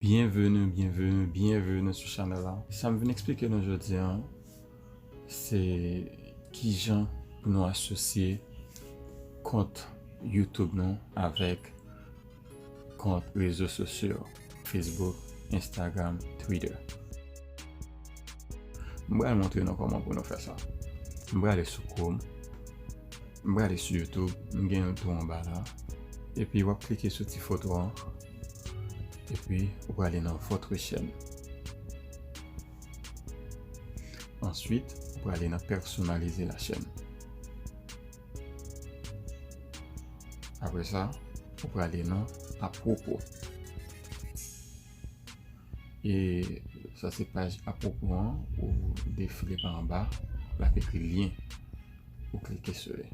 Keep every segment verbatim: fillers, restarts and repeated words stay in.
Byenveni, byenveni, byenveni sou chanèl la. Sa m vin eksplike nou jodi a, se kijan pou nou asosye kont YouTube nou avèk kont rezo sosyo, Facebook, Instagram, Twitter. M pral montre nou kòman pou nou fè sa. M prale sou Chrome. M prale sou YouTube. M gen yon tou anba la. Epi w ap klike sou ti foto an. Epi ou prale nan Votre chaîne. Answit, ou prale nan Personnaliser la chaîne. Apre sa, ou prale nan Apwopo. E sa se paj Apwopo an, ou defile pa anba, l ap ekri lyen. Ou klike sou li.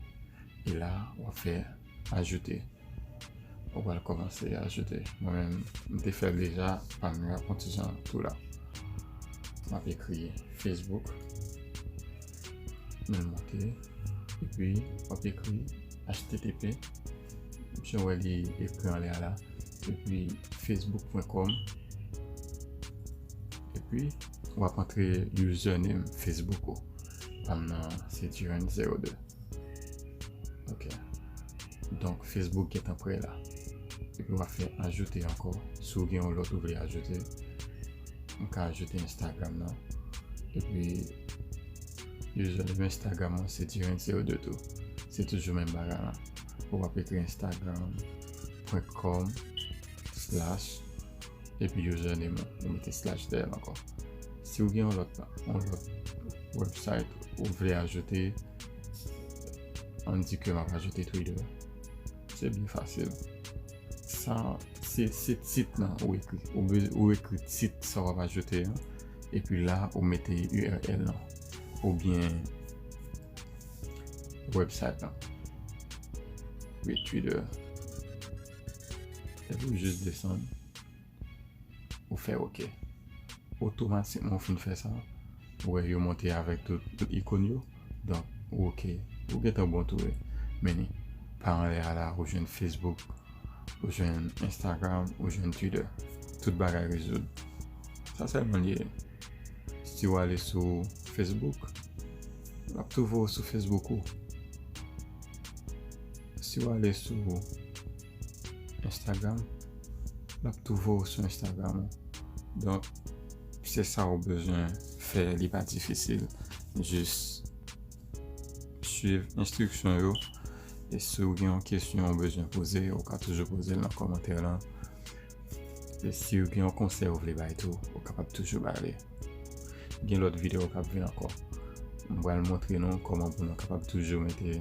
E la, w ap fè ajoute. Ou pral kòmanse ajoute. Mwen menm, m te fè l deja, pa m yo ap yon ti jan tou la. M ap ekri Facebook. Men l monte. Epi, w ap ekri H T T P. Jan w wè li ekri anlè a la. Epi, facebook point com. Epi, w ap antre username Facebook ou. Pa m nan, se Durand zéro deux. Ok. Donk, Facebook gentan prè la. Epi w ap fè ajoute ankò. Si w gen yon lòt ou vle ajoute, ou ka ajoute Instagram nan. Epi, username Instagram mwen se Durand zéro deux tou. Se toujou menm bagay la. Ou ap ekri Instagram point com slash epi username ou, ou mete slash dèyè l ankò. Si w gen yon lòt, yon lòt website ou vle ajoute, ann di ke m ap ajoute Twitter. Se byen fasil. Sa, se, se tit lan ou ekri. Ou, be- ou ekri tit sa w ap ajoute an. Epi la, ou mete U R L lan. Oubyen website lan. Wi, Twitter. Epi ou jis desann. Ou fè ok. Otomatikman ou fin fè sa, ou wè yo monte avèk tout, tout ikòn yo. Donk, ou ok. Ou gentan bon tou wi. Men pa anlè a la, ou jwenn Facebook, ou jwenn Instagram, ou jwenn Twitter. Tout bagay rezoud. Sa sèlman l ye. Si w ale sou Facebook, l ap tou voye w sou Facebook ou. Si w ale sou Instagram, l ap tou voye w sou Instagram ou. Donk, se sa ou bezwen fè, li pa difisil. Jis swiv enstriksyon yo. E si w gen yon kesyon ou bezwen poze, ou ka toujou poze l nan kòmantè lan. E si w gen yon konsèy ou vle bay tou, ou kapab toujou bay li. Gen lòt videyo k ap vin ankò. M pral montre nou kòman pou nou kapab toujou mete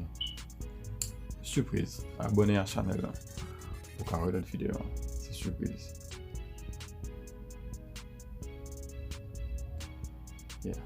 sipriz. Abòne a chanèl lan. Ou ka wè lòt videyo an. Se sipriz. Yeah.